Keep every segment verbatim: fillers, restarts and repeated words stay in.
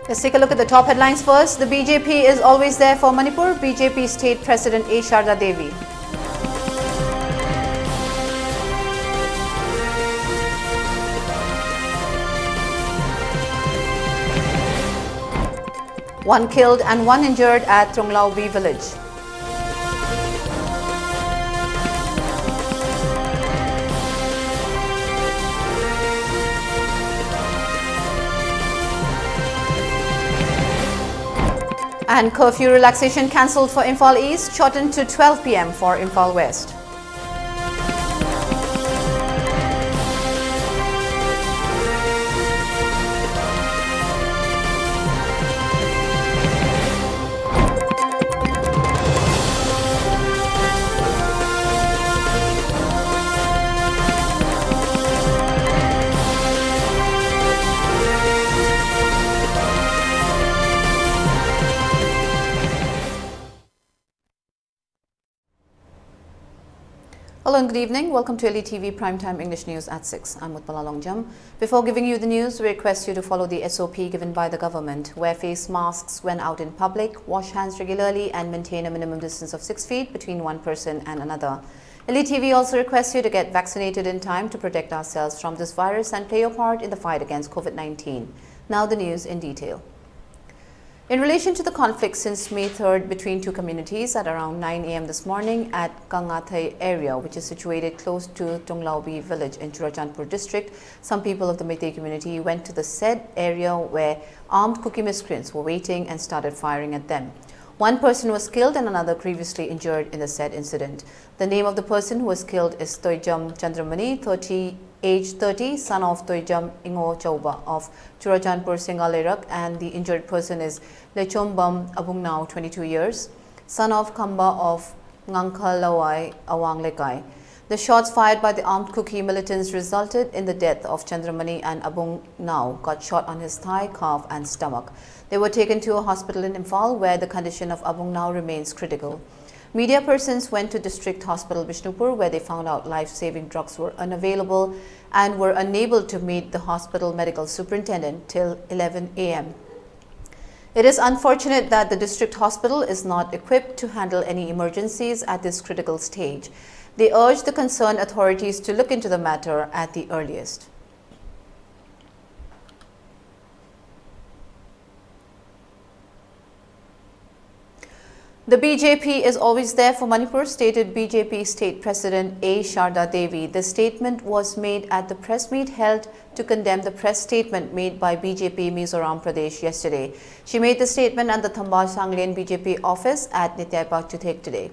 Let's take a look at the top headlines first. The B J P is always there for Manipur, B J P State President A Sharda Devi. One killed and one injured at Tronglaubi village. And curfew relaxation cancelled for Imphal East, shortened to twelve p m for Imphal West. Hello and good evening. Welcome to L E T V Primetime English News at six. I'm Utpala Longjam. Before giving you the news, we request you to follow the S O P given by the government. Wear face masks when out in public, wash hands regularly, and maintain a minimum distance of six feet between one person and another. L E T V also requests you to get vaccinated in time to protect ourselves from this virus and play your part in the fight against COVID nineteen. Now, the news in detail. In relation to the conflict since May third between two communities, at around nine a m this morning at Kangathai area, which is situated close to Tunglaubi village in Churachandpur district, some people of the Meitei community went to the said area where armed Kuki miscreants were waiting and started firing at them. One person was killed and another grievously injured in the said incident. The name of the person who was killed is Toijam Chandramani, thirty, age thirty, son of Toijam Ingo Chauba of Churachandpur Singalerak, and the injured person is Lechombam Abungnao, twenty-two years, son of Khamba of Ngangkhalawai Awang Lekai. The shots fired by the armed Kuki militants resulted in the death of Chandramani, and Abungnao got shot on his thigh, calf, and stomach. They were taken to a hospital in Imphal, where the condition of Abungnao remains critical. Media persons went to District Hospital Bishnupur, where they found out life-saving drugs were unavailable and were unable to meet the hospital medical superintendent till eleven a m. It is unfortunate that the district hospital is not equipped to handle any emergencies at this critical stage. They urge the concerned authorities to look into the matter at the earliest. The B J P is always there for Manipur, stated B J P State President A Sharda Devi. The statement was made at the press meet held to condemn the press statement made by B J P Mizoram Pradesh yesterday. She made the statement at the Thambal Sanglen B J P office at Nityai Pak Chuthek today.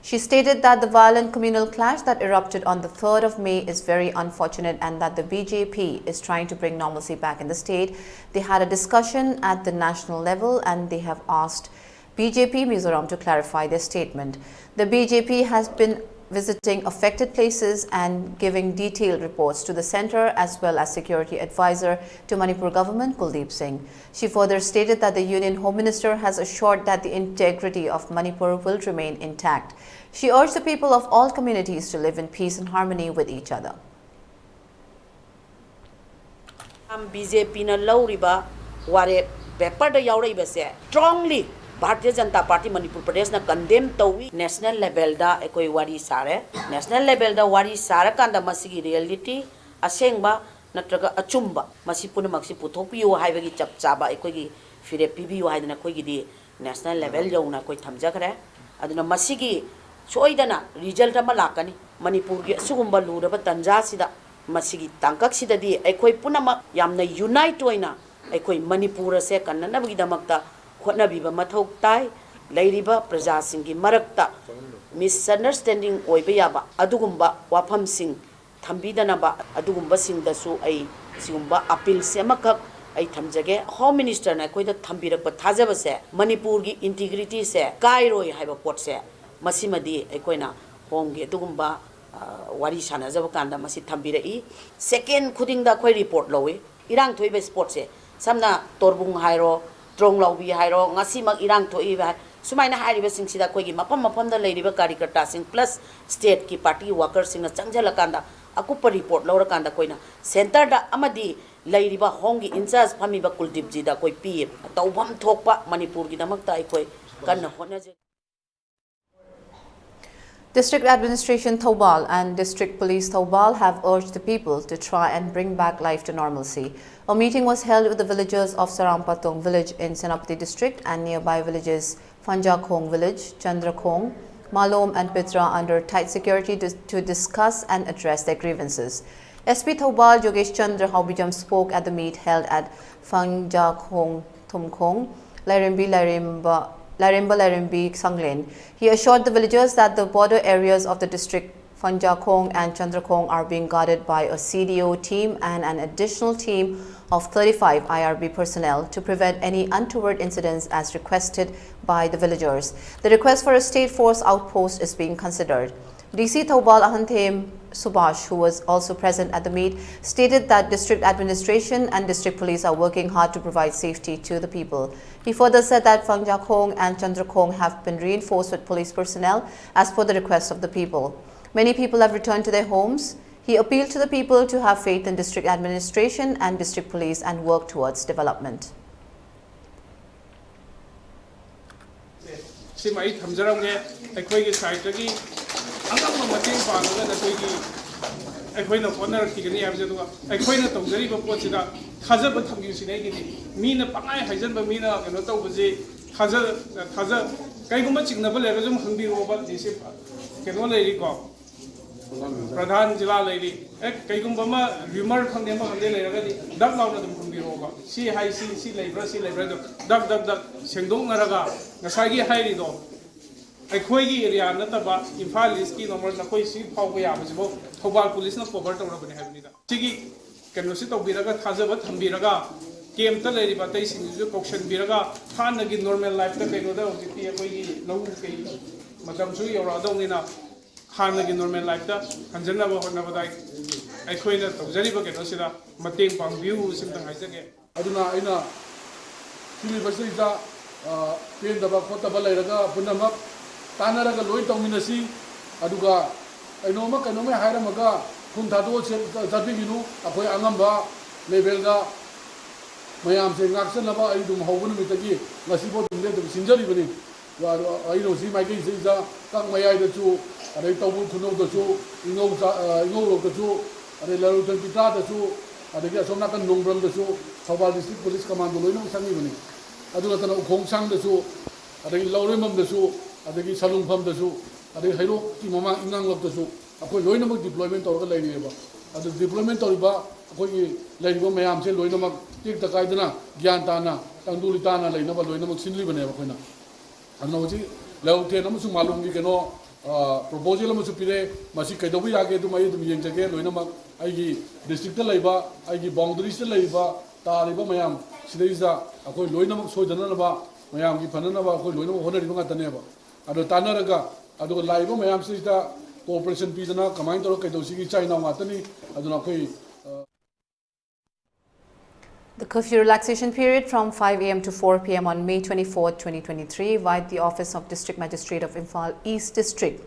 She stated that the violent communal clash that erupted on the third of May is very unfortunate and that the B J P is trying to bring normalcy back in the state. They had a discussion at the national level and they have asked B J P Mizoram to clarify their statement. The B J P has been visiting affected places and giving detailed reports to the centre as well as security advisor to Manipur government Kuldeep Singh. She further stated that the Union Home Minister has assured that the integrity of Manipur will remain intact. She urged the people of all communities to live in peace and harmony with each other. B J ꯄꯤꯅ ꯂꯧꯔꯤꯕ ꯋꯥꯔꯦꯞ ꯄꯦꯄꯔꯗ ꯌꯥꯎꯔꯛꯏꯕꯁꯦ strongly Bharatiya Janata party Manipur ꯄ꯭ꯔꯗꯦꯁꯅ condemn ꯇꯧꯏ꯫ National ꯂꯦꯚꯦꯜꯗ ꯑꯩꯈꯣꯏ ꯋꯥꯔꯤ ꯁꯥꯔꯦ꯫ ꯅꯦꯁꯅꯦꯜ ꯂꯦꯚꯦꯜꯗ ꯋꯥꯔꯤ ꯁꯥꯔꯀꯥꯟꯗ ꯃꯁꯤꯒꯤ ꯔꯤꯌꯦꯂꯤꯇꯤ, ꯑꯁꯦꯡꯕ ꯅꯠꯇ꯭ꯔꯒ ꯑꯆꯨꯝꯕ, ꯃꯁꯤ ꯄꯨꯝꯅꯃꯛꯁꯤ ꯄꯨꯊꯣꯛꯄꯤꯌꯨ ꯍꯥꯏꯕꯒꯤ ꯆꯞ ꯆꯥꯕ ꯑꯩꯈꯣꯏꯒꯤ ꯐꯤꯔꯦꯞ ꯄꯤꯕꯤꯌꯨ ꯍꯥꯏꯗꯅ ꯑꯩꯈꯣꯏꯒꯤꯗꯤ ꯅꯦꯁꯅꯦꯜ ꯂꯦꯚꯦꯜ ꯌꯧꯅ ꯑꯩꯈꯣꯏ ꯊꯝꯖꯈ꯭ꯔꯦ꯫ ꯑꯗꯨꯅ ꯃꯁꯤꯒꯤ ꯁꯣꯏꯗꯅ ꯔꯤꯖꯜꯠ ꯑꯃ ꯂꯥꯛꯀꯅꯤ꯫ ꯃꯅꯤꯄꯨꯔꯒꯤ ꯑꯁꯤꯒꯨꯝꯕ ꯂꯨꯔꯕ ꯇꯥꯟꯖꯥꯁꯤꯗ, ꯃꯁꯤꯒꯤ ꯇꯥꯡꯀꯛꯁꯤꯗꯗꯤ ꯑꯩꯈꯣꯏ ꯄꯨꯝꯅꯃꯛ ꯌꯥꯝꯅ ꯌꯨꯅꯥꯏꯠ ꯑꯣꯏꯅ ꯑꯩꯈꯣꯏ ꯃꯅꯤꯄꯨꯔ ꯑꯁꯦ ꯀꯟꯅꯅꯕꯒꯤꯗꯃꯛꯇ ꯍꯣꯠꯅꯕꯤꯕ ꯃꯊꯧ ꯇꯥꯏ꯫ ꯂꯩꯔꯤꯕ ꯄ꯭ꯔꯖꯥꯁꯤꯡꯒꯤ ꯃꯔꯛꯇ ꯃꯤꯁꯑꯟꯗꯔꯁꯇꯦꯟꯗꯤꯡ ꯑꯣꯏꯕ ꯌꯥꯕ ꯑꯗꯨꯒꯨꯝꯕ ꯋꯥꯐꯝꯁꯤꯡ ꯊꯝꯕꯤꯗꯅꯕ ꯑꯗꯨꯒꯨꯝꯕꯁꯤꯡꯗꯁꯨ ꯑꯩ ꯁꯤꯒꯨꯝꯕ ꯑꯄꯤꯜꯁꯦ ꯑꯃꯈꯛ ꯑꯩ ꯊꯝꯖꯒꯦ꯫ ꯍꯣꯝ ꯃꯤꯅꯤꯁꯇꯔꯅ ꯑꯩꯈꯣꯏꯗ ꯊꯝꯕꯤꯔꯛꯄ ꯊꯥꯖꯕꯁꯦ, ꯃꯅꯤꯄꯨꯔꯒꯤ ꯏꯟꯇꯤꯒ꯭ꯔꯤꯇꯤꯁꯦ ꯀꯥꯏꯔꯣꯏ ꯍꯥꯏꯕ ꯄꯣꯠꯁꯦ, ꯃꯁꯤꯃꯗꯤ ꯑꯩꯈꯣꯏꯅ ꯍꯣꯝꯒꯤ ꯑꯗꯨꯒꯨꯝꯕ, ꯑ, ꯋꯥꯔꯤ ꯁꯥꯟꯅꯖꯕ ꯀꯥꯟꯗ ꯃꯁꯤ ꯊꯝꯕꯤꯔꯛꯏ꯫ ꯁꯦꯀꯦꯟ ꯈꯨꯗꯤꯡꯗ ꯑꯩꯈꯣꯏ ꯔꯤꯄꯣꯔꯠ ꯂꯧꯏ꯫ ꯏꯔꯥꯡ ꯊꯣꯛꯏꯕ ꯁ꯭ꯄꯣꯠꯁꯦ, ꯁꯝꯅ ꯇꯣꯔꯕꯨꯡ ꯍꯥꯏꯔꯣ, ꯇ꯭ꯔꯣꯡꯂꯥꯎꯕꯤ ꯍꯥꯏꯔꯣ, ꯉꯁꯤꯃꯛ ꯏꯔꯥꯡ ꯊꯣꯛꯏꯕ ꯍꯥꯏ-, ꯁꯨꯃꯥꯏꯅ ꯍꯥꯏꯔꯤꯕꯁꯤꯡꯁꯤꯗ ꯑꯩꯈꯣꯏꯒꯤ ꯃꯐꯝ ꯃꯐꯝꯗ ꯂꯩꯔꯤꯕ ꯀꯥꯔꯤꯀꯔꯇꯥꯁꯤꯡ plus ꯁ꯭ꯇꯦꯠꯀꯤ ꯄꯥꯔꯇꯤ ꯋꯥꯀꯔꯁꯤꯡꯅ ꯆꯪꯁꯤꯜꯂꯀꯥꯟꯗ ꯑꯀꯨꯞꯄ ꯔꯤꯄꯣꯔꯠ ꯂꯧꯔꯀꯥꯟꯗ ꯑꯩꯈꯣꯏꯅ ꯁꯦꯟꯇꯔꯗ ꯑꯃꯗꯤ ꯂꯩꯔꯤꯕ ꯍꯣꯝꯒꯤ ꯏꯟꯆꯥꯔꯖ ꯐꯝꯃꯤꯕ ꯀꯨꯜꯗꯤꯞꯖꯤꯗ ꯑꯩꯈꯣꯏ ꯄꯤꯌꯦ꯫ ꯇꯧꯐꯝ ꯊꯣꯛꯄ ꯃꯅꯤꯄꯨꯔꯒꯤꯗꯃꯛꯇ ꯑꯩꯈꯣꯏ ꯀꯟꯅ ꯍꯣꯠꯅꯖꯩ꯫ District Administration Thoubal and District Police Thoubal have urged the people to try and bring back life to normalcy. A meeting was held with the villagers of Sarampatung village in Senapati district and nearby villages Phanjakhong village, Chandrakhong, Malom and Pitra under tight security to, to discuss and address their grievances. S P Thoubal Yogesh Chandra Haobijam spoke at the meet held at Phanjakhong Thumkhong, Lairembi Lairemba, Lairemba Lairembi Sanglen. He assured the villagers that the border areas of the district Phanjakhong and Chandrakhong are being guarded by a C D O team and an additional team of thirty-five I R B personnel to prevent any untoward incidents as requested by the villagers. The request for a state force outpost is being considered. D C Thoubal Ahanthem Subhash, who was also present at the meet, stated that district administration and district police are working hard to provide safety to the people. He further said that Phanjakhong and Chandrakhong have been reinforced with police personnel as per the request of the people. Many people have returned to their homes. He appealed to the people to have faith in district administration and district police and work towards development. ꯁꯤꯃ ꯑꯩ ꯊꯝꯖꯔꯝꯒꯦ꯫ ꯑꯩꯈꯣꯏꯒꯤ ꯁꯥꯏꯠꯇꯒꯤ ꯑꯉꯝꯕ ꯃꯇꯦꯡ ꯄꯥꯡꯉꯒ ꯅꯈꯣꯏꯒꯤ ꯑꯩꯈꯣꯏꯅ ꯍꯣꯠꯅꯔꯛꯈꯤꯒꯅꯤ ꯍꯥꯏꯕꯁꯦ꯫ ꯑꯗꯨꯒ ꯑꯩꯈꯣꯏꯅ ꯇꯧꯖꯔꯤꯕ ꯄꯣꯠꯁꯤꯗ ꯊꯥꯖꯕ ꯊꯝꯕꯤꯌꯨ ꯁꯤꯅꯤ ꯑꯩꯒꯤꯗꯤ꯫ ꯃꯤꯅ ꯄꯪꯍꯥꯏ ꯍꯥꯏꯖꯟꯕ, ꯃꯤꯅ ꯀꯩꯅꯣ ꯇꯧꯕꯁꯤ ꯊꯥꯖ ꯊꯥꯖ ꯀꯩꯒꯨꯝꯕ ꯆꯤꯡꯅꯕ ꯂꯩꯔꯒꯁꯨ ꯑꯗꯨꯝ ꯍꯪꯕꯤꯔꯛꯑꯣꯕ꯫ ꯗꯤ ꯁꯤ ꯀꯩꯅꯣ ꯂꯩꯔꯤꯀꯣ, ꯄ꯭ꯔꯙꯥꯟ ꯖꯤꯂꯥ ꯂꯩꯔꯤ꯫ ꯑꯦ, ꯀꯩꯒꯨꯝꯕ ꯑꯃ ꯔꯤꯃꯔ ꯈꯪꯗꯦ ꯑꯃ ꯈꯪꯗꯦ ꯂꯩꯔꯒꯗꯤ ꯗꯛ ꯂꯥꯎꯅ ꯑꯗꯨꯝ ꯍꯪꯕꯤꯔꯛꯑꯣꯕ꯫ ꯁꯤ ꯍꯥꯏ ꯁꯤ ꯁꯤ ꯂꯩꯕ꯭ꯔꯥ ꯁꯤ ꯂꯩꯕ꯭ꯔꯥ ꯑꯗꯣ ꯗꯛ ꯗꯛ ꯗꯛ ꯁꯦꯡꯗꯣꯛꯅꯔꯒ ꯉꯁꯥꯏꯒꯤ ꯍꯥꯏꯔꯤꯗꯣ ꯑꯩꯈꯣꯏꯒꯤ ꯑꯦꯔꯤꯌꯥ ꯅꯠꯇꯕ ꯏꯝꯐꯥꯜ ꯏꯁꯀꯤ ꯅꯣꯔꯃꯦꯜ ꯅꯈꯣꯏ ꯁꯤ ꯐꯥꯎꯕ ꯌꯥꯕꯁꯤꯐꯥꯎ ꯊꯧꯕꯥꯜ ꯄꯨꯂꯤꯁꯅ ꯀꯣꯚꯔ ꯇꯧꯔꯕꯅꯤ ꯍꯥꯏꯕꯅꯤꯗ꯫ ꯁꯤꯒꯤ ꯀꯩꯅꯣꯁꯤ ꯇꯧꯕꯤꯔꯒ ꯊꯥꯖꯕ ꯊꯝꯕꯤꯔꯒ ꯀꯦꯝꯞꯇ ꯂꯩꯔꯤꯕ ꯑꯇꯩꯁꯤꯡꯁꯤꯁꯨ ꯀꯧꯁꯟꯕꯤꯔꯒ ꯍꯥꯟꯅꯒꯤ ꯅꯣꯔꯃꯦꯜ ꯂꯥꯏꯐꯇ ꯀꯩꯅꯣꯗ ꯍꯧꯖꯤꯛꯇꯤ ꯑꯩꯈꯣꯏꯒꯤ ꯂꯧꯎ ꯀꯩ ꯃꯇꯝꯁꯨ ꯌꯧꯔꯛꯑꯗꯧꯅꯤꯅ ꯍꯥꯟꯅꯒꯤ ꯅꯣꯔꯃꯦꯜ ꯂꯥꯏꯐꯇ ꯍꯟꯖꯟꯅꯕ ꯍꯣꯠꯅꯕꯗ ꯑꯩꯈꯣꯏꯅ ꯇꯧꯖꯔꯤꯕ ꯀꯩꯅꯣꯁꯤꯗ ꯃꯇꯦꯡ ꯄꯥꯡꯕꯤꯌꯨ ꯁꯤꯝꯇꯪ ꯍꯥꯏꯖꯒꯦ꯫ ꯑꯗꯨꯅ ꯑꯩꯅ ꯁꯤꯒꯤ ꯃꯁꯤꯗꯩꯗ ꯄꯦꯟꯗꯕ ꯈꯣꯠꯇꯕ ꯂꯩꯔꯒ ꯄꯨꯝꯅꯃꯛ ꯇꯥꯟꯅꯔꯒ ꯂꯣꯏ ꯇꯧꯃꯤꯟꯅꯁꯤ꯫ ꯑꯗꯨꯒ ꯀꯩꯅꯣꯝꯃ ꯀꯩꯅꯣꯝꯃ ꯍꯥꯏꯔꯝꯃꯒ ꯈꯨꯟ ꯊꯥꯗꯣꯛꯑ ꯆꯠꯄꯤꯒꯤꯅꯨ꯫ ꯑꯩꯈꯣꯏ ꯑꯉꯝꯕ ꯂꯦꯚꯦꯜꯗ ꯃꯌꯥꯝꯁꯦ ꯉꯥꯛꯆꯅꯕ ꯑꯩ ꯑꯗꯨꯝ ꯍꯧꯕ ꯅꯨꯃꯤꯠꯇꯒꯤ ꯉꯁꯤꯐꯥꯎ ꯑꯗꯨꯝ ꯂꯦꯞꯇꯕꯤ ꯁꯤꯟꯖꯔꯤꯕꯅꯤ꯫ ꯑꯗꯣ ꯑꯩꯅ ꯍꯧꯖꯤꯛ ꯃꯥꯏꯀꯩꯁꯤꯗ ꯀꯛ ꯃꯌꯥꯏꯗꯁꯨ, ꯑꯗꯩ ꯇꯧꯕꯨꯜ ꯈꯨꯅꯧꯗꯁꯨ, ꯏꯉꯧ ꯆꯥ-, ꯑ, ꯏꯉꯧꯔꯣꯛꯇꯁꯨ, ꯑꯗꯩ ꯂꯔꯨꯡꯊꯣꯏ ꯄꯤꯇꯥꯗꯁꯨ, ꯑꯗꯒꯤ ꯑꯁꯣꯝ ꯅꯥꯀꯟ ꯅꯣꯡꯕ꯭ꯔꯝꯗꯁꯨ ꯊꯧꯕꯥꯜ district police commando ꯂꯣꯏꯅꯃꯛ ꯆꯪꯉꯤꯕꯅꯤ꯫ ꯑꯗꯨ ꯅꯠꯇꯅ ꯎꯈꯣꯡꯁꯥꯡꯗꯁꯨ, ꯑꯗꯒꯤ ꯂꯧꯔꯦꯝꯕꯝꯗꯁꯨ, ꯑꯗꯒꯤ ꯁꯂꯨꯡꯐꯝꯗꯁꯨ, ꯑꯗꯒꯤ ꯍꯩꯔꯣꯛꯀꯤ ꯃꯃꯥꯡ ꯏꯉꯥꯡꯂꯣꯛꯇꯁꯨ ꯑꯩꯈꯣꯏ ꯂꯣꯏꯅꯃꯛ deployment ꯇꯧꯔꯒ ꯂꯩꯔꯤꯑꯕ꯫ ꯑꯗꯨ deployment ꯇꯧꯔꯤꯕ ꯑꯩꯈꯣꯏꯒꯤ ꯂꯩꯔꯤꯕ ꯃꯌꯥꯝꯁꯦ ꯂꯣꯏꯅꯃꯛ ꯇꯦꯛꯇ ꯀꯥꯏꯗꯅ, ꯒ꯭ꯌꯥꯟ ꯇꯥꯅ, ꯇꯪꯗꯨ ꯂꯩꯇꯥꯅ ꯂꯩꯅꯕ ꯂꯣꯏꯅꯃꯛ ꯁꯤꯟꯂꯤꯕꯅꯦꯕ ꯑꯩꯈꯣꯏꯅ꯫ ꯑꯗꯨꯅ ꯍꯧꯖꯤꯛ ꯂꯧꯊꯦꯟ ꯑꯃꯁꯨꯡ ꯃꯥꯂꯣꯝꯒꯤ ꯀꯩꯅꯣ, ꯑ, proposal ꯑꯃꯁꯨ ꯄꯤꯔꯦ꯫ ꯃꯁꯤ ꯀꯩꯗꯧꯕ ꯌꯥꯒꯦ ꯑꯗꯨꯝ ꯑꯩ ꯑꯗꯨꯝ ꯌꯦꯡꯖꯒꯦ꯫ ꯂꯣꯏꯅꯃꯛ ꯑꯩꯒꯤ district ꯇ ꯂꯩꯕ, ꯑꯩꯒꯤ boundaries ꯇ ꯂꯩꯔꯤꯕ, ꯇꯥꯔꯤꯕ ꯃꯌꯥꯝ ꯁꯤꯗꯩꯁꯤꯗ ꯑꯩꯈꯣꯏ ꯂꯣꯏꯅꯃꯛ ꯁꯣꯏꯗꯅꯅꯕ, ꯃꯌꯥꯝꯒꯤ ꯐꯅꯅꯕ ꯑꯩꯈꯣꯏ ꯂꯣꯏꯅꯃꯛ ꯍꯣꯠꯅꯔꯤꯕ ꯉꯥꯛꯇꯅꯦꯕ꯫ ꯑꯗꯣ ꯇꯥꯟꯅꯔꯒ, ꯑꯗꯨꯒ ꯂꯥꯛꯏꯕ ꯃꯌꯥꯝꯁꯤꯗ cooperation ꯄꯤꯗꯅ ꯀꯃꯥꯏꯅ ꯇꯧꯔꯒ ꯀꯩꯗꯧꯁꯤꯒꯦ? ꯏꯆꯥ ꯏꯅꯥꯎ ꯉꯥꯛꯇꯅꯤ꯫ ꯑꯗꯨꯅ ꯑꯩꯈꯣꯏ, ꯑ, The curfew relaxation period from five a m to four p m on May twenty-fourth, twenty twenty-three, via the Office of District Magistrate of Imphal East District,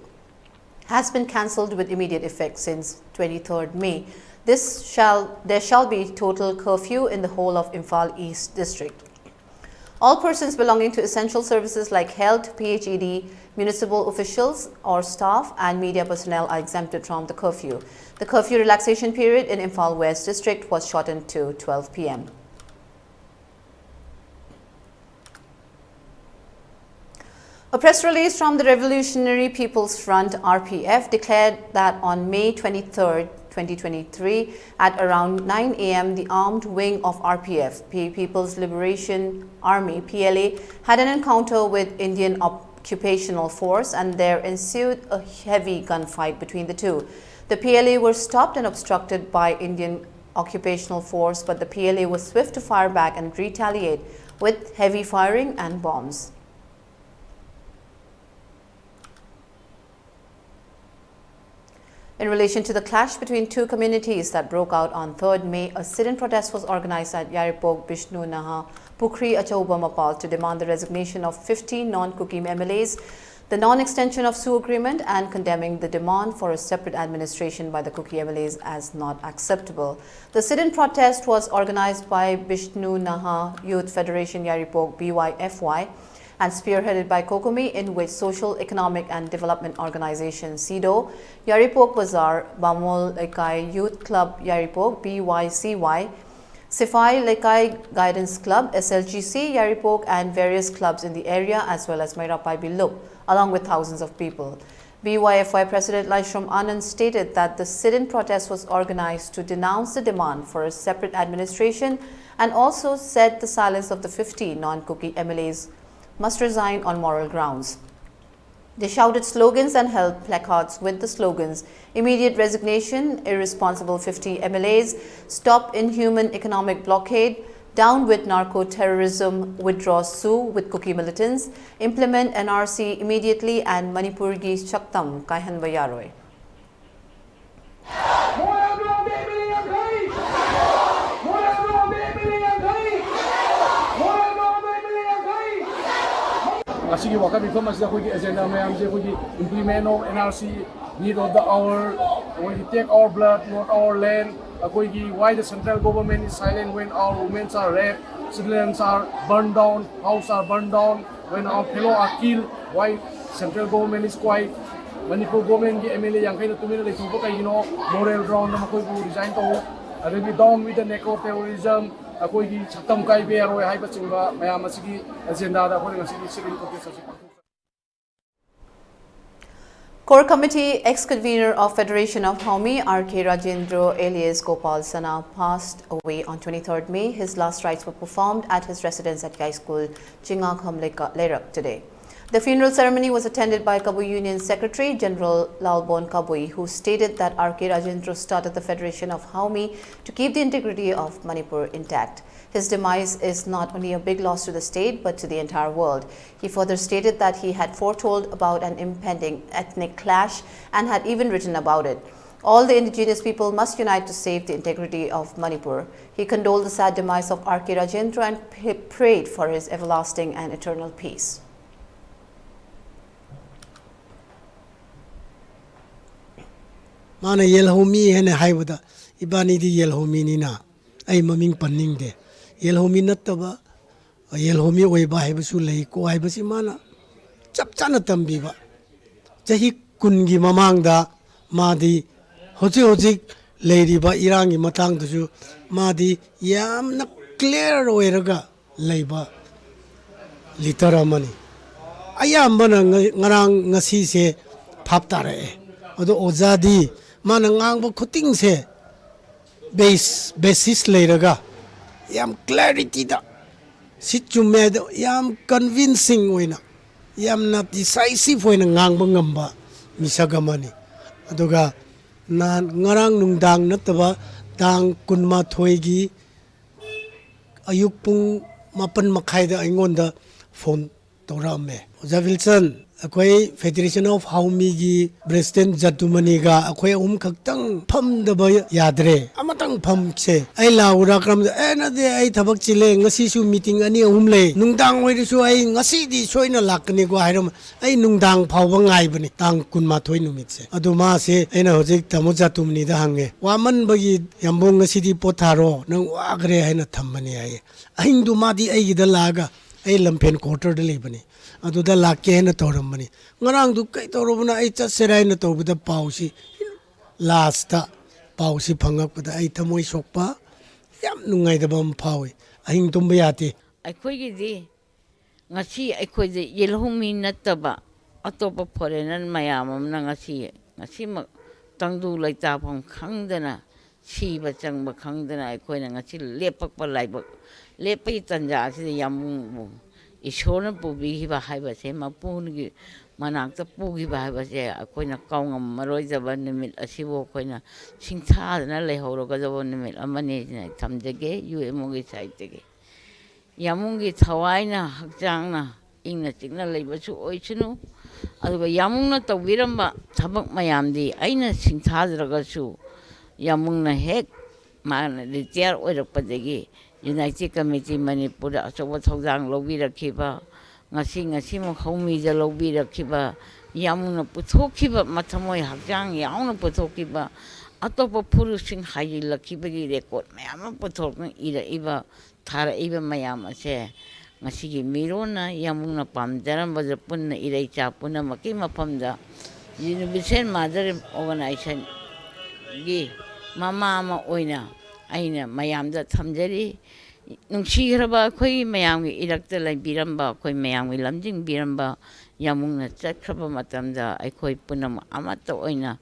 has been cancelled with immediate effect since twenty-third May. This shall, there shall be total curfew in the whole of Imphal East District. All persons belonging to essential services like health, P H E D, municipal officials or staff, and media personnel are exempted from the curfew. The curfew relaxation period in Imphal West District was shortened to twelve p m. A press release from the Revolutionary People's Front, R P F, declared that on May twenty-third, twenty twenty-three, at around nine a m, the armed wing of R P F, Pe-, People's Liberation Army, P L A, had an encounter with Indian occupational force, and there ensued a heavy gunfight between the two. The P L A were stopped and obstructed by Indian occupational force, but the P L A was swift to fire back and retaliate with heavy firing and bombs. In relation to the clash between two communities that broke out on third May, a sit-in protest was organized at Yairipok Bishnu Naha Pukhri Achauba Mapal to demand the resignation of fifteen non-Kuki M L As. the non-extension of SoO agreement and condemning the demand for a separate administration by the Kuki M L As as not acceptable. The sit-in protest was organized by Bishnu Naha Youth Federation Yairipok, B Y F Y, and spearheaded by COCOMI, in which Social Economic and Development Organization, SEDO, Yairipok Bazar, Bamol Lekai Youth Club Yairipok, B Y C Y, Sifai Lekai Guidance Club, S L G C, Yairipok, and various clubs in the area, as well as Meira Paibi Lup, along with thousands of people. B Y F Y President Laishram Anand stated that the sit-in protest was organized to denounce the demand for a separate administration and also said the silence of the fifty non-Kuki M L As must resign on moral grounds. They shouted slogans and held placards with the slogans: "Immediate resignation, irresponsible fifty M L As, stop inhuman economic blockade, down with narco-terrorism, withdraw SoO with Kuki militants, implement N R C immediately, and Manipur gi saktam kaihanba yaroi." ꯉꯁꯤꯒꯤ ꯋꯥꯀꯠ ꯃꯤꯐꯝ ꯑꯁꯤꯗ ꯑꯩꯈꯣꯏꯒꯤ agenda ꯃꯌꯥꯝꯁꯦ ꯑꯩꯈꯣꯏꯒꯤ implement of N R C, need of the hour, ꯑꯩꯈꯣꯏꯒꯤ take our blood, not our land, ꯑꯩꯈꯣꯏꯒꯤ why the central government is silent when our women are raped, children are burned down, house are burned down, when our fellow are killed, why central government is quiet, Manipur ꯒꯣꯔꯃꯦꯟꯒꯤ M L A ꯌꯥꯡꯈꯩꯅ ꯇꯨꯃꯤꯟꯅ ꯂꯩꯊꯣꯛꯄ ꯀꯩꯒꯤꯅꯣ? Moral ground ꯗ ꯃꯈꯣꯏꯕꯨ resign ꯇꯧ꯫ ꯑꯗꯒꯤ down with the narco terrorism, ꯑꯩꯈꯣꯏꯒꯤ ꯁꯛꯇꯝ ꯀꯥꯏꯕ ꯌꯥꯔꯣꯏ ꯍꯥꯏꯕꯆꯤꯡꯕ ꯃꯌꯥꯝ ꯑꯁꯤꯒꯤ ꯑꯦꯖꯦꯟꯗꯥꯗ ꯑꯩꯈꯣꯏꯅ ꯉꯁꯤꯒꯤ sit-in protest ꯑꯁꯤ ꯄꯥꯡꯊꯣꯛꯆꯩ꯫ Core Committee ex-convener of Federation of Haomi, R K Rajendra alias Gopal Sana, passed away on twenty-third May. His last rites were performed at his residence at Yaischool, Chingakham Leika-, Leirak today. The funeral ceremony was attended by Kabui Union Secretary General Lalbon Kabui, who stated that R K Rajendra started the Federation of Haomi to keep the integrity of Manipur intact. His demise is not only a big loss to the state, but to the entire world. He further stated that he had foretold about an impending ethnic clash and had even written about it. All the indigenous people must unite to save the integrity of Manipur. He condoled the sad demise of R K Rajendra and p-, prayed for his everlasting and eternal peace. ꯃꯥꯅ ꯌꯦꯜꯍꯧꯃꯤ ꯍꯥꯏꯅ ꯍꯥꯏꯕꯗ, ꯏꯕꯥꯅꯤꯗꯤ ꯌꯦꯜꯍꯧꯃꯤꯅꯤꯅ ꯑꯩ ꯃꯃꯤꯡ ꯄꯟꯅꯤꯡꯗꯦ꯫ ꯌꯦꯜꯍꯧꯃꯤ ꯅꯠꯇꯕ ꯌꯦꯜꯍꯧꯃꯤ ꯑꯣꯏꯕ ꯍꯥꯏꯕꯁꯨ ꯂꯩꯀꯣ ꯍꯥꯏꯕꯁꯤ ꯃꯥꯅ ꯆꯞ ꯆꯥꯅ ꯇꯝꯕꯤꯕ꯫ ꯆꯍꯤ ꯀꯨꯟꯒꯤ ꯃꯃꯥꯡꯗ ꯃꯥꯗꯤ ꯍꯧꯖꯤꯛ ꯍꯧꯖꯤꯛ ꯂꯩꯔꯤꯕ ꯏꯔꯥꯡꯒꯤ ꯃꯇꯥꯡꯗꯁꯨ ꯃꯥꯗꯤ ꯌꯥꯝꯅ ꯀ꯭ꯂꯤꯌꯥꯔ ꯑꯣꯏꯔꯒ ꯂꯩꯕ ꯂꯤꯗꯔ ꯑꯃꯅꯤ꯫ ꯑꯌꯥꯝꯕꯅ ꯉ-, ꯉꯔꯥꯡ ꯉꯁꯤꯁꯦ ꯚꯥꯞ ꯇꯥꯔꯛꯑꯦ꯫ ꯑꯗꯣ ꯑꯣꯖꯥꯗꯤ ꯃꯥꯅ ꯉꯥꯡꯕ ꯈꯨꯗꯤꯡꯁꯦ ꯕꯦꯁ, ꯕꯦꯁꯤꯁ ꯂꯩꯔꯒ ꯌꯥꯝ ꯀ꯭ꯂꯦꯔꯤꯇꯤꯗ ꯁꯤ ꯆꯨꯝꯃꯦ ꯍꯥꯏꯗꯣ ꯌꯥꯝ ꯀꯟꯚꯤꯟꯁꯤꯡ ꯑꯣꯏꯅ, ꯌꯥꯝꯅ ꯗꯤꯁꯥꯏꯁꯤꯚ ꯑꯣꯏꯅ ꯉꯥꯡꯕ ꯉꯝꯕ ꯃꯤꯁꯛ ꯑꯃꯅꯤ꯫ ꯑꯗꯨꯒ ꯅꯍꯥꯟ, ꯉꯔꯥꯡ ꯅꯨꯡꯗꯥꯡ ꯅꯠꯇꯕ ꯇꯥꯡ ꯀꯨꯟꯃꯥꯊꯣꯏꯒꯤ ꯑꯌꯨꯛ ꯄꯨꯡ ꯃꯥꯄꯟ ꯃꯈꯥꯏꯗ ꯑꯩꯉꯣꯟꯗ ꯐꯣꯟ ꯇꯧꯔꯛꯑꯝꯃꯦ꯫ "ꯑꯣꯖꯥ ꯋꯤꯜꯁꯟ, ꯑꯩꯈꯣꯏ Federation of ꯍꯥꯎꯃꯤꯒꯤ ꯄ꯭ꯔꯦꯁꯤꯗꯦꯟꯠ ꯖꯗꯨꯃꯅꯤꯒ ꯑꯩꯈꯣꯏ ꯑꯍꯨꯝ ꯈꯛꯇꯪ ꯐꯝꯗꯕ ꯌꯥꯗ꯭ꯔꯦ, ꯑꯃꯇꯪ ꯐꯝꯁꯦ꯫ ꯑꯩ ꯂꯥꯛꯎꯔꯥ?" ꯀꯔꯝꯗ? "ꯑꯦ, ꯅꯠꯇꯦ, ꯑꯩ ꯊꯕꯛ ꯆꯤꯜꯂꯦ, ꯉꯁꯤꯁꯨ ꯃꯤꯇꯤꯡ ꯑꯅꯤ ꯑꯍꯨꯝ ꯂꯩ, ꯅꯨꯡꯗꯥꯡ ꯑꯣꯏꯔꯁꯨ ꯑꯩ ꯉꯁꯤꯗꯤ ꯁꯣꯏꯅ ꯂꯥꯛꯀꯅꯤꯀꯣ" ꯍꯥꯏꯔꯝꯃ꯫ ꯑꯩ ꯅꯨꯡꯗꯥꯡ ꯐꯥꯎꯕ ꯉꯥꯏꯕꯅꯤ, ꯇꯥꯡ ꯀꯨꯟꯃꯥꯊꯣꯏ ꯅꯨꯃꯤꯠꯁꯦ꯫ ꯑꯗꯨ ꯃꯥꯁꯦ, ꯑꯩꯅ ꯍꯧꯖꯤꯛ ꯇꯥꯃꯣ ꯖꯥꯇꯨꯃꯅꯤꯗ ꯍꯪꯉꯦ, "ꯋꯥꯃꯟꯕꯒꯤ ꯌꯥꯝꯕꯨꯡ ꯉꯁꯤꯗꯤ ꯄꯣꯊꯥꯔꯣ, ꯅꯪ ꯋꯥꯈ꯭ꯔꯦ" ꯍꯥꯏꯅ ꯊꯝꯕꯅꯤ ꯍꯥꯏꯌꯦ꯫ ꯑꯍꯤꯡꯗꯨ ꯃꯥꯗꯤ ꯑꯩꯒꯤꯗ ꯂꯥꯛꯑꯒ, ꯑꯩ ꯂꯝꯐꯦꯟ ꯀ꯭ꯋꯥꯇꯔꯗ ꯂꯩꯕꯅꯤ, ꯑꯗꯨꯗ ꯂꯥꯛꯀꯦ ꯍꯥꯏꯅ ꯇꯧꯔꯝꯕꯅꯤ꯫ ꯉꯔꯥꯡꯗꯨ ꯀꯩ ꯇꯧꯔꯕꯅꯣ, ꯑꯩ ꯆꯠꯁꯤꯔꯥ ꯍꯥꯏꯅ ꯇꯧꯕꯗ ꯄꯥꯎꯁꯤ ꯂꯥꯁꯇ ꯄꯥꯎꯁꯤ ꯐꯪꯉꯛꯄꯗ ꯑꯩ ꯊꯃꯣꯏ ꯁꯣꯛꯄ, ꯌꯥꯝ ꯅꯨꯡꯉꯥꯏꯇꯕ ꯑꯃ ꯐꯥꯎꯏ꯫ ꯑꯍꯤꯡ ꯇꯨꯝꯕ ꯌꯥꯗꯦ꯫ ꯑꯩꯈꯣꯏꯒꯤꯗꯤ ꯉꯁꯤ ꯑꯩꯈꯣꯏꯗ ꯌꯦꯜꯍꯧꯃꯤ ꯅꯠꯇꯕ ꯑꯇꯣꯞꯄ ꯐꯣꯔꯦꯅꯔ ꯃꯌꯥꯝ ꯑꯃꯅ ꯉꯁꯤ, ꯉꯁꯤꯃꯛ ꯇꯪꯗꯨ ꯂꯩꯇꯥꯐꯝ ꯈꯪꯗꯅ, ꯁꯤꯕ ꯆꯪꯕ ꯈꯪꯗꯅ ꯑꯩꯈꯣꯏꯅ ꯉꯁꯤ ꯂꯦꯞꯄꯛꯄ ꯂꯥꯏꯕꯛ, ꯂꯦꯞꯄꯒꯤ ꯇꯥꯟꯖꯥ ꯑꯁꯤꯗ ꯌꯥꯝꯕꯨꯡꯕꯨ ꯏꯁꯣꯔꯅ ꯄꯨꯕꯤꯈꯤꯕ ꯍꯥꯏꯕꯁꯦ, ꯃꯄꯨꯒꯤ ꯃꯅꯥꯛꯇ ꯄꯨꯈꯤꯕ ꯍꯥꯏꯕꯁꯦ ꯑꯩꯈꯣꯏꯅ ꯀꯥꯎꯉꯝꯃꯔꯣꯏꯗꯕ ꯅꯨꯃꯤꯠ ꯑꯁꯤꯕꯨ ꯑꯩꯈꯣꯏꯅ ꯁꯤꯡꯊꯥꯗꯅ ꯂꯩꯍꯧꯔꯒꯗꯕ ꯅꯨꯃꯤꯠ ꯑꯃꯅꯤ ꯍꯥꯏꯅ ꯊꯝꯖꯒꯦ, ꯌꯨ ꯑꯦꯝ ꯑꯣꯒꯤ ꯁꯥꯏꯠꯇꯒꯤ꯫ ꯌꯥꯝꯕꯨꯡꯒꯤ ꯊꯋꯥꯏꯅ, ꯍꯛꯆꯥꯡꯅ ꯏꯪꯅ ꯆꯤꯛꯅ ꯂꯩꯕꯁꯨ ꯑꯣꯏꯁꯅꯨ꯫ ꯑꯗꯨꯒ ꯌꯥꯝꯕꯨꯡꯅ ꯇꯧꯕꯤꯔꯝꯕ ꯊꯕꯛ ꯃꯌꯥꯝꯗꯤ ꯑꯩꯅ ꯁꯤꯡꯊꯥꯖꯔꯒꯁꯨ, ꯌꯥꯝꯕꯨꯡꯅ ꯍꯦꯛ ꯃꯥꯅ ꯔꯤꯇꯥꯌꯔ ꯑꯣꯏꯔꯛꯄꯗꯒꯤ ꯌꯨꯅꯥꯏꯇꯦꯠ ꯀꯃꯤꯇꯤ ꯃꯅꯤꯄꯨꯔꯗ ꯑꯆꯧꯕ ꯊꯧꯗꯥꯡ ꯂꯧꯕꯤꯔꯛꯈꯤꯕ, ꯉꯁꯤ, ꯉꯁꯤꯃꯛ ꯍꯧꯃꯤꯗ ꯂꯧꯕꯤꯔꯛꯈꯤꯕ, ꯌꯥꯝꯅ ꯄꯨꯊꯣꯛꯈꯤꯕ, ꯃꯊꯃꯣꯏ ꯍꯛꯆꯥꯡ ꯌꯥꯎꯅ ꯄꯨꯊꯣꯛꯈꯤꯕ, ꯑꯇꯣꯞꯄ ꯐꯨꯔꯨꯞꯁꯤꯡ ꯍꯥꯏꯖꯤꯜꯂꯛꯈꯤꯕꯒꯤ ꯔꯦꯀꯣꯔꯠ ꯃꯌꯥꯝ ꯑꯃ ꯄꯨꯊꯣꯔꯛꯇꯨꯅ ꯏꯔꯛꯏꯕ, ꯊꯥꯔꯛꯏꯕ ꯃꯌꯥꯝ ꯑꯁꯦ ꯉꯁꯤꯒꯤ ꯃꯤꯔꯣꯟꯅ ꯌꯥꯝꯕꯨꯡꯅ ꯄꯥꯝꯖꯔꯝꯕꯗ ꯄꯨꯟꯅ ꯏꯔꯩꯆꯥ ꯄꯨꯝꯅꯃꯛꯀꯤ ꯃꯐꯝꯗ ꯌꯨꯅꯤꯚꯔꯁꯦꯜ ꯃꯥꯗꯔ ꯑꯣꯔꯒꯅꯥꯏꯖꯦꯁꯟꯒꯤ ꯃꯃꯥ ꯑꯃ ꯑꯣꯏꯅ ꯑꯩꯅ ꯃꯌꯥꯝꯗ ꯊꯝꯖꯔꯤ꯫ ꯅꯨꯡꯁꯤꯈ꯭ꯔꯕ ꯑꯩꯈꯣꯏꯒꯤ ꯃꯌꯥꯝꯒꯤ ꯏꯔꯛꯇ ꯂꯩꯕꯤꯔꯝꯕ, ꯑꯩꯈꯣꯏ ꯃꯌꯥꯝꯒꯤ ꯂꯝꯖꯤꯡꯕꯤꯔꯝꯕ ꯌꯥꯝꯕꯨꯡꯅ ꯆꯠꯈ꯭ꯔꯕ ꯃꯇꯝꯗ ꯑꯩꯈꯣꯏ ꯄꯨꯝꯅꯃꯛ ꯑꯃꯠꯇ ꯑꯣꯏꯅ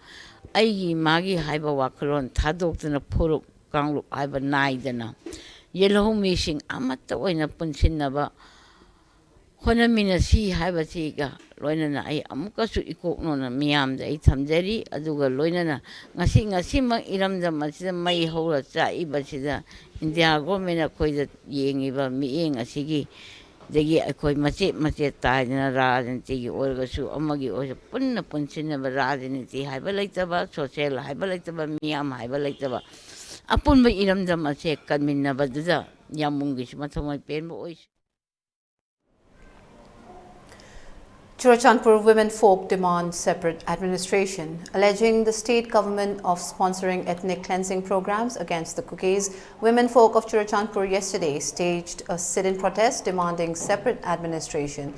ꯑꯩꯒꯤ ꯃꯥꯒꯤ ꯍꯥꯏꯕ ꯋꯥꯈꯜꯂꯣꯟ ꯊꯥꯗꯣꯛꯇꯨꯅ ꯐꯨꯔꯨꯞ ꯀꯥꯡꯂꯨꯞ ꯍꯥꯏꯕ ꯅꯥꯏꯗꯅ ꯌꯦꯜꯍꯧꯃꯤꯁꯤꯡ ꯑꯃꯠꯇ ꯑꯣꯏꯅ ꯄꯨꯟꯁꯤꯟꯅꯕ ꯍꯣꯠꯅꯃꯤꯟꯅꯁꯤ ꯍꯥꯏꯕꯁꯤꯒ ꯂꯣꯏꯅꯅ ꯑꯩ ꯑꯃꯨꯛꯀꯁꯨ ꯏꯀꯣꯛꯅꯣꯅ ꯃꯤꯌꯥꯝꯗ ꯑꯩ ꯊꯝꯖꯔꯤ꯫ ꯑꯗꯨꯒ ꯂꯣꯏꯅꯅ ꯉꯁꯤ, ꯉꯁꯤꯃꯛ ꯏꯔꯝꯗꯝ ꯑꯁꯤꯗ ꯃꯩ ꯍꯧꯔ ꯆꯥꯛꯏꯕꯁꯤꯗ ꯏꯟꯗꯤꯌꯥ ꯒꯣꯔꯃꯦꯟ ꯑꯩꯈꯣꯏꯗ ꯌꯦꯡꯉꯤꯕ ꯃꯤꯠꯌꯦꯡ ꯑꯁꯤꯒꯤ ꯗꯒꯤ ꯑꯩꯈꯣꯏ ꯃꯆꯦꯠ ꯃꯆꯦꯠ ꯇꯥꯏꯗꯅ ꯔꯥꯖꯅꯤꯇꯤꯒꯤ ꯑꯣꯏꯔꯒꯁꯨ ꯑꯃꯒꯤ ꯑꯣꯏꯔꯁꯨ ꯄꯨꯟꯅ ꯄꯨꯟꯁꯤꯟꯅꯕ ꯔꯥꯖꯅꯤꯇꯤ ꯍꯥꯏꯕ ꯂꯩꯇꯕ, ꯁꯣꯁꯦꯜ ꯍꯥꯏꯕ ꯂꯩꯇꯕ, ꯃꯤꯌꯥꯝ ꯍꯥꯏꯕ ꯂꯩꯇꯕ ꯑꯄꯨꯟꯕ ꯏꯔꯝꯗꯝ ꯑꯁꯦ ꯀꯟꯃꯤꯟꯅꯕꯗꯨꯗ ꯌꯥꯝꯕꯨꯡꯒꯤꯁꯨ ꯃꯊꯃꯣꯏ ꯄꯦꯟꯕ ꯑꯣꯏꯁꯤ꯫ Churachandpur women folk demand separate administration, alleging the state government of sponsoring ethnic cleansing programs against the Kukis. Women folk of Churachandpur yesterday staged a sit-in protest demanding separate administration.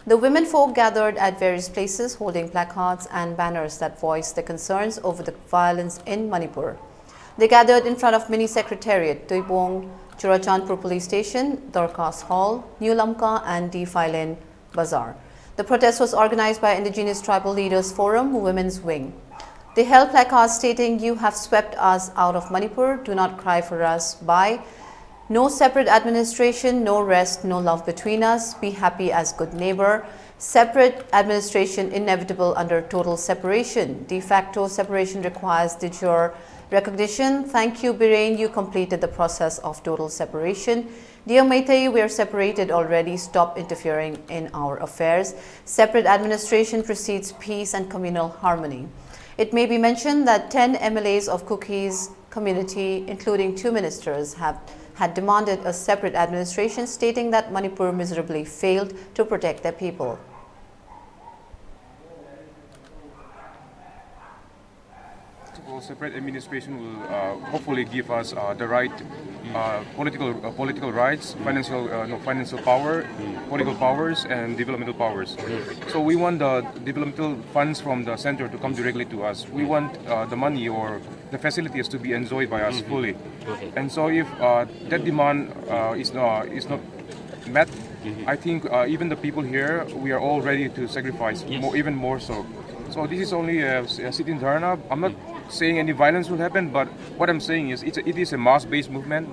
The women folk gathered at various places holding placards and banners that voiced their concerns over the violence in Manipur. They gathered in front of Mini Secretariat, Tuibong, Churachandpur Police Station, Dorcas Hall, New Lamka and D Phailen Bazar. The protest was organized by Indigenous Tribal Leaders Forum Women's Wing. They held placards stating, "You have swept us out of Manipur, do not cry for us." By no separate administration, no rest, no love between us, be happy as good neighbor. Separate administration inevitable under total separation. De facto separation requires de jure recognition. Thank you, Biren, you completed the process of total separation. Dear Meitei, we are separated already. Stop interfering in our affairs. Separate administration precedes peace and communal harmony. It may be mentioned that ten M L As of Kukis community, including two ministers, have had demanded a separate administration, stating that Manipur miserably failed to protect their people. Separate administration will uh, hopefully give us uh, the right uh, political uh, political rights, financial uh, no financial power, political powers, and developmental powers. So we want the developmental funds from the center to come directly to us. We want uh, the money or the facilities to be enjoyed by us fully. And so if uh, that demand uh, is not is not met, I think uh, even the people here, we are all ready to sacrifice more, even more so. So this is only a, a sitting dharna. I'm not saying any violence will happen, but what I'm saying is it's a, it is a mass-based movement.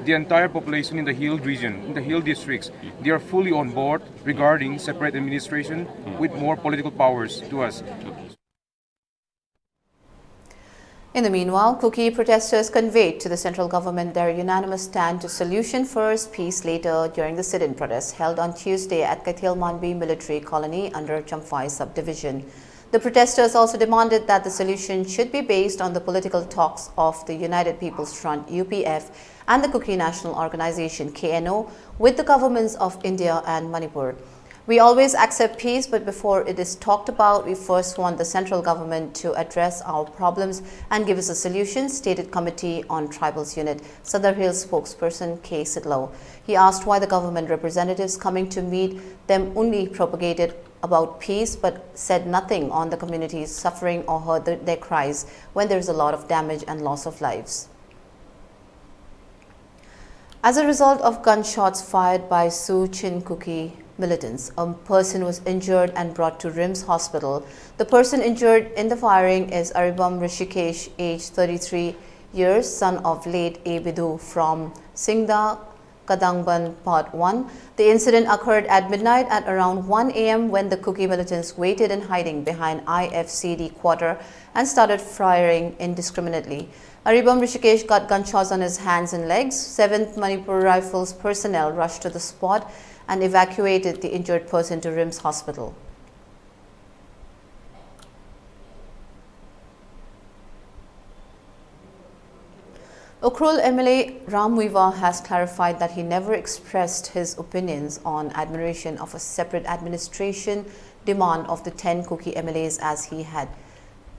The entire population in the hill region, in the hill districts, they are fully on board regarding separate administration with more political powers to us. In the meanwhile, Kuki protesters conveyed to the central government their unanimous stand to solution first, peace later during the sit-in protest held on Tuesday at Keithelmanbi military colony under Champhai subdivision. The protesters also demanded that the solution should be based on the political talks of the United People's Front, U P F, and the Kuki National Organization, K N O, with the governments of India and Manipur. We always accept peace, but before it is talked about, we first want the central government to address our problems and give us a solution, stated Committee on Tribals Unit Sadar Hills spokesperson K Sidlo. He asked why the government representatives coming to meet them only propagated about peace but said nothing on the communities suffering or heard the, their cries when there is a lot of damage and loss of lives. As a result of gunshots fired by Suu Kyi Kuki militants, a person was injured and brought to RIMS Hospital. The person injured in the firing is Aribam Rishikesh, age thirty-three years, son of late A Bidhu from Singda Kadangban Part one. The incident occurred at midnight at around one a m when the Kuki militants waited in hiding behind I F C D quarter and started firing indiscriminately. Aribam Rishikesh got gunshots on his hands and legs. Seventh Manipur Rifles personnel rushed to the spot and evacuated the injured person to RIMS Hospital. Ukhrul M L A Ram Muivah has clarified that he never expressed his opinions on admiration of a separate administration demand of the ten Kuki M L As, as he had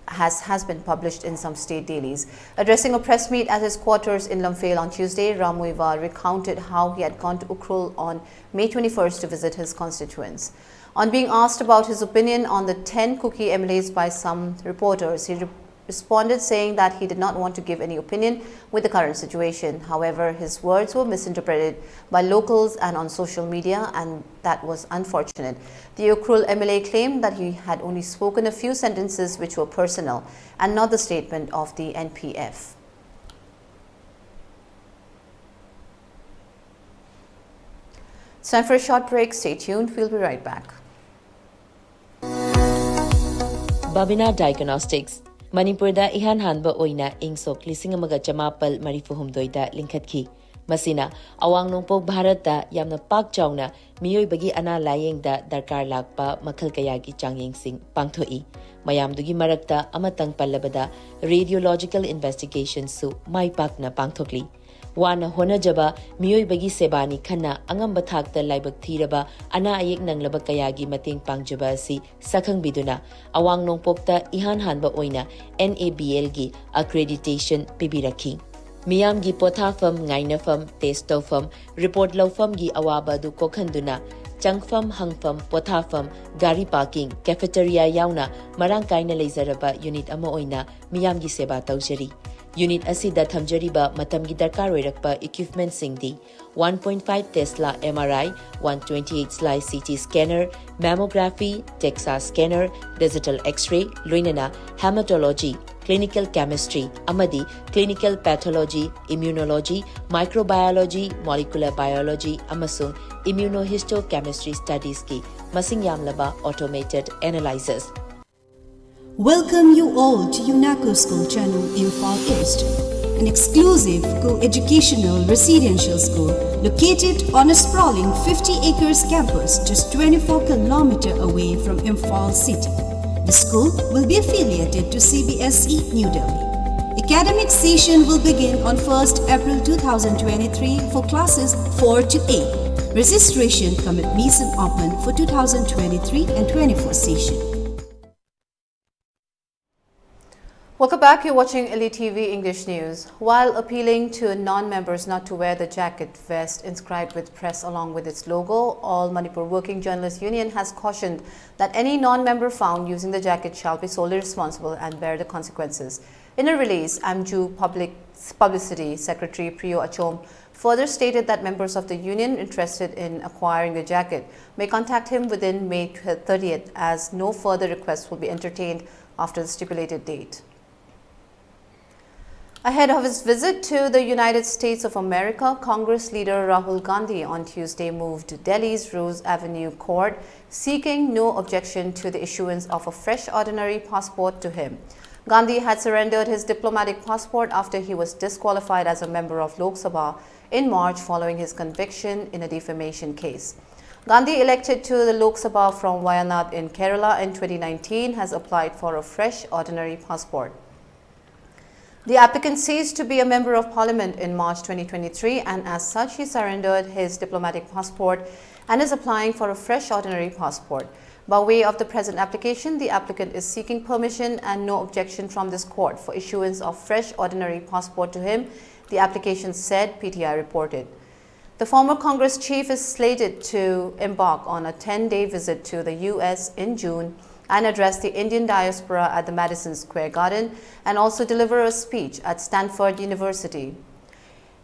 has, has been published in some state dailies. Addressing a press meet at his quarters in Lamphel on Tuesday, Ram Muivah recounted how he had gone to Ukhrul on May twenty-first to visit his constituents. On being asked about his opinion on the ten Kuki M L As by some reporters, he re- responded saying that he did not want to give any opinion with the current situation. However, his words were misinterpreted by locals and on social media, and that was unfortunate. The Ukhrul M L A claimed that he had only spoken a few sentences which were personal and not the statement of the N P F. It's time for a short break. Stay tuned. We'll be right back. Babina Diagnostics, ꯃꯅꯤꯄꯨꯔꯗ ꯏꯍꯥꯟ ꯍꯥꯟꯕ ꯑꯣꯏꯅ ꯏꯪ ꯁꯣꯛ ꯂꯤꯁꯤꯡ ꯑꯃꯒ ꯆꯃꯥꯄꯜ ꯃꯔꯤꯐꯨ ꯍꯨꯝꯗꯣꯏꯗ ꯂꯤꯡꯈꯠꯈꯤ꯫ ꯃꯁꯤꯅ ꯑꯋꯥꯡ ꯅꯣꯡꯄꯣꯛ ꯚꯥꯔꯠꯇ ꯌꯥꯝꯅ ꯄꯥꯛ ꯆꯥꯎꯅ ꯃꯤꯑꯣꯏꯕꯒꯤ ꯑꯅꯥ ꯂꯥꯌꯦꯡꯗ ꯗꯔꯀꯥꯔ ꯂꯥꯛꯄ ꯃꯈꯜ ꯀꯌꯥꯒꯤ ꯆꯥꯡꯌꯦꯡꯁꯤꯡ ꯄꯥꯡꯊꯣꯛꯏ꯫ ꯃꯌꯥꯝꯗꯨꯒꯤ ꯃꯔꯛꯇ ꯑꯃꯇꯪ ꯄꯜꯂꯕꯗ, radiological investigationꯁꯨ ꯃꯥꯏ ꯄꯥꯛꯅ ꯄꯥꯡꯊꯣꯛꯂꯤ꯫ ꯋꯥꯅ ꯍꯣꯠꯅꯖꯕ ꯃꯤꯑꯣꯏꯕꯒꯤ ꯁꯦꯕꯥꯅꯤ ꯈꯟꯅ ꯑꯉꯝꯕ ꯊꯥꯛꯇ ꯂꯥꯏꯕꯛ ꯊꯤꯔꯕ ꯑꯅꯥ ꯑꯌꯦꯛ ꯅꯪꯂꯕ ꯀꯌꯥꯒꯤ ꯃꯇꯦꯡ ꯄꯥꯡꯖꯕ ꯑꯁꯤ ꯁꯛꯈꯪꯕꯤꯗꯨꯅ ꯑꯋꯥꯡ ꯅꯣꯡꯄꯣꯛꯇ ꯏꯍꯥꯟ ꯍꯥꯟꯕ ꯑꯣꯏꯅ NABLꯒꯤ accreditation ꯄꯤꯕꯤꯔꯛꯈꯤ꯫ ꯃꯤꯌꯥꯝꯒꯤ ꯄꯣꯊꯥꯐꯝ, ꯉꯥꯏꯅꯐꯝ, test ꯇꯧꯐꯝ, report ꯂꯧꯐꯝꯒꯤ ꯑꯋꯥꯕ ꯑꯗꯨ ꯀꯣꯛꯍꯟꯗꯨꯅ ꯆꯪꯐꯝ, ꯍꯪꯐꯝ, ꯄꯣꯊꯥꯐꯝ, ꯒꯥꯔꯤ parking, cafeteria ꯌꯥꯎꯅ ꯃꯔꯥꯡ ꯀꯥꯏꯅ ꯂꯩꯖꯔꯕ unit ꯑꯃ ꯑꯣꯏꯅ ꯃꯤꯌꯥꯝꯒꯤ ꯁꯦꯕꯥ ꯇꯧꯖꯔꯤ꯫ Unit ꯑꯁꯤꯗ ꯊꯝꯖꯔꯤꯕ ꯃꯇꯝꯒꯤ ꯗꯔꯀꯥꯔ ꯑꯣꯏꯔꯛꯄ equipmentꯁꯤꯡꯗꯤ one point five Tesla MRI, one twenty-eight slice CT scanner, mammography, DEXA scanner, digital X-ray, ꯂꯣꯏꯅꯅ hematology, clinical chemistry ꯑꯃꯗꯤ clinical pathology, immunology, microbiology, molecular biology ꯑꯃꯁꯨꯡ immunohistochemistry studiesꯀꯤ ꯃꯁꯤꯡ ꯌꯥꯝꯂꯕ automated analyzers꯫ Welcome you all to UNACO School Channel, Imphal East, an exclusive co-educational residential school located on a sprawling fifty acres campus just twenty-four kilometer away from Imphal city. The school will be affiliated to CBSE New Delhi. Academic session will begin on first April two thousand twenty-three for classes four to eight. Registration cum admission open for two thousand twenty-three and twenty-four session. Welcome back. You're watching Elite T V English News. While appealing to non-members not to wear the jacket vest inscribed with press along with its logo, All Manipur Working Journalists Union has cautioned that any non-member found using the jacket shall be solely responsible and bear the consequences. In a release, AMJU Public Publicity Secretary Priyo Achom further stated that members of the union interested in acquiring the jacket may contact him within May thirtieth, as no further requests will be entertained after the stipulated date. Ahead of his visit to the United States of America, Congress leader Rahul Gandhi on Tuesday moved to Delhi's Rose Avenue court, seeking no objection to the issuance of a fresh ordinary passport to him. Gandhi had surrendered his diplomatic passport after he was disqualified as a member of Lok Sabha in March following his conviction in a defamation case. Gandhi, elected to the Lok Sabha from Wayanad in Kerala in twenty nineteen, has applied for a fresh ordinary passport. The applicant ceased to be a member of parliament in March twenty twenty-three, and as such, he surrendered his diplomatic passport and is applying for a fresh ordinary passport. By way of the present application, the applicant is seeking permission and no objection from this court for issuance of fresh ordinary passport to him, the application said, P T I reported. The former Congress chief is slated to embark on a ten-day visit to the U S in June and address the Indian diaspora at the Madison Square Garden and also deliver a speech at Stanford University.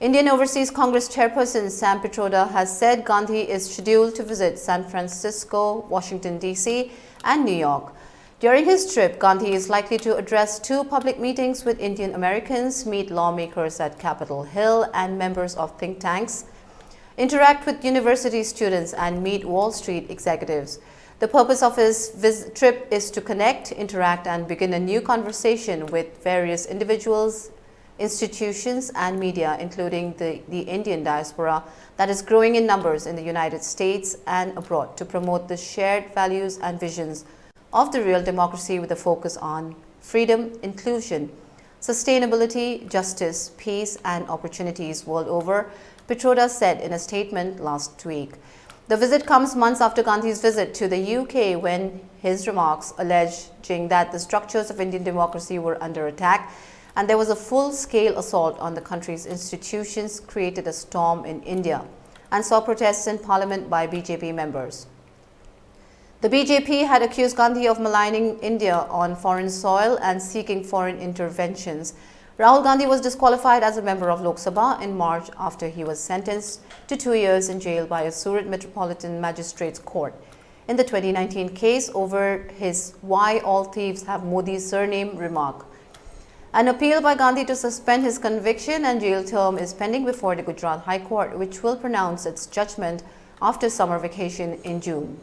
Indian Overseas Congress Chairperson Sam Pitroda has said Gandhi is scheduled to visit San Francisco, Washington, D C, and New York. During his trip, Gandhi is likely to address two public meetings with Indian Americans, meet lawmakers at Capitol Hill and members of think tanks, interact with university students, and meet Wall Street executives. The purpose of his vis- trip is to connect, interact, and begin a new conversation with various individuals, institutions, and media, including the, the Indian diaspora that is growing in numbers in the United States and abroad, to promote the shared values and visions of the real democracy with a focus on freedom, inclusion, sustainability, justice, peace, and opportunities world over, Pitroda said in a statement last week. The visit comes months after Gandhi's visit to the U K, when his remarks alleging that the structures of Indian democracy were under attack and there was a full scale assault on the country's institutions created a storm in India and saw protests in parliament by B J P members. The B J P had accused Gandhi of maligning India on foreign soil and seeking foreign interventions. Rahul Gandhi was disqualified as a member of Lok Sabha in March after he was sentenced to two years in jail by a Surat Metropolitan Magistrates Court in the twenty nineteen case over his "Why all thieves have Modi's surname" remark. An appeal by Gandhi to suspend his conviction and jail term is pending before the Gujarat High Court, which will pronounce its judgment after summer vacation in June.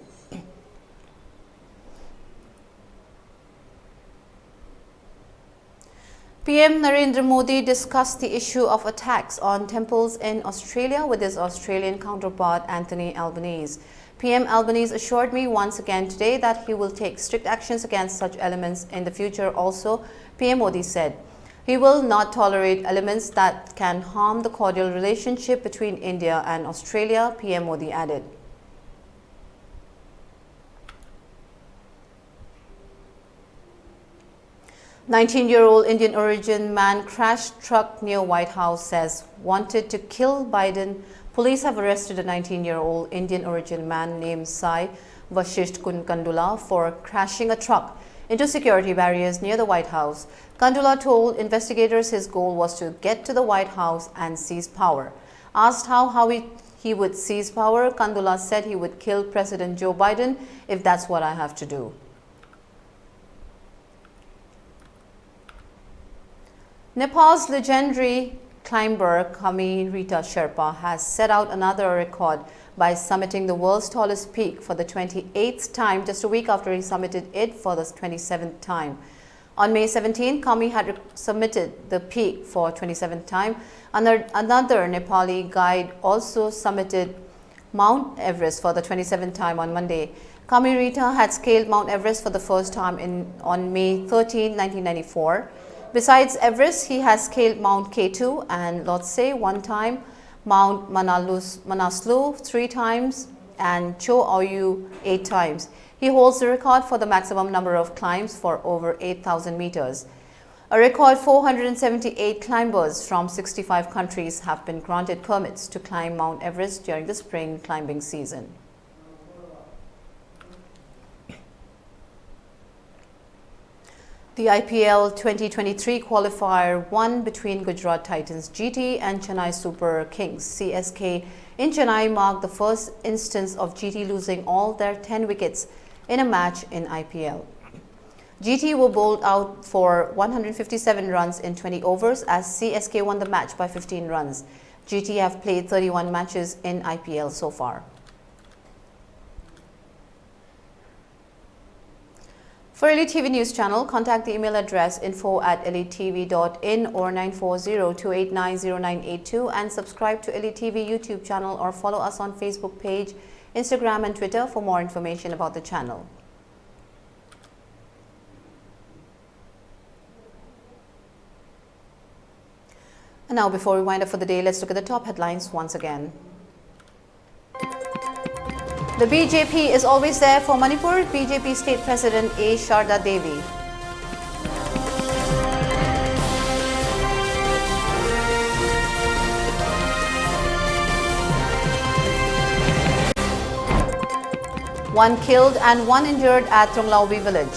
P M Narendra Modi discussed the issue of attacks on temples in Australia with his Australian counterpart Anthony Albanese. P M Albanese assured me once again today that he will take strict actions against such elements in the future also, P M Modi said. He will not tolerate elements that can harm the cordial relationship between India and Australia, P M Modi added. Nineteen-year-old Indian origin man crashed truck near White House, says wanted to kill Biden. Police have arrested a nineteen-year-old Indian origin man named Sai Vashisht Kun Kandula for crashing a truck into security barriers near the White House. Kandula told investigators his goal was to get to the White House and seize power. Asked how, how he, he would seize power, Kandula said he would kill President Joe Biden if that's what I have to do. Nepal's legendary climber Kami Rita Sherpa has set out another record by summiting the world's tallest peak for the twenty-eighth time, just a week after he summited it for the twenty-seventh time. On May seventeenth, Kami had re- submitted the peak for twenty-seventh time. Another, another Nepali guide also summited Mount Everest for the twenty-seventh time on Monday. Kami Rita had scaled Mount Everest for the first time in, on May thirteenth, nineteen ninety-four. Besides Everest, he has scaled Mount K two and Lhotse one time, Mount Manalus, Manaslu three times, and Cho Aoyu eight times. He holds the record for the maximum number of climbs for over eight thousand meters. A record four hundred seventy-eight climbers from sixty-five countries have been granted permits to climb Mount Everest during the spring climbing season. The I P L twenty twenty-three qualifier one between Gujarat Titans G T and Chennai Super Kings C S K in Chennai marked the first instance of G T losing all their ten wickets in a match in I P L. G T were bowled out for one hundred fifty-seven runs in twenty overs as C S K won the match by fifteen runs. G T have played thirty-one matches in I P L so far. For L E T V News Channel, contact the email address info at L E T V dot in or nine four zero two eight nine zero nine eight two and subscribe to L E T V YouTube channel or follow us on Facebook page, Instagram and Twitter for more information about the channel. And now, before we wind up for the day, let's look at the top headlines once again. The B J P is always there for Manipur, B J P State President A Sharda Devi. One killed and one injured at Trunglaubi village.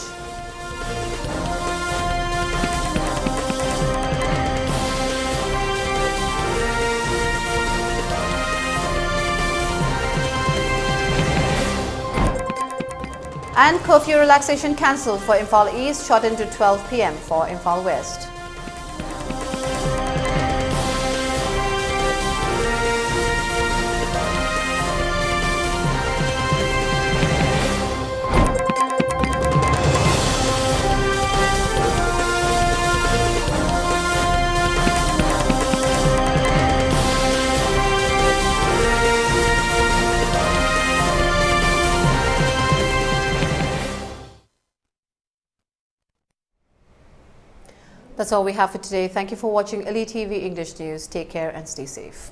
And curfew relaxation cancelled for Imphal East, shortened to twelve p m for Imphal West. That's all we have for today. Thank you for watching L E T V English News. Take care and stay safe.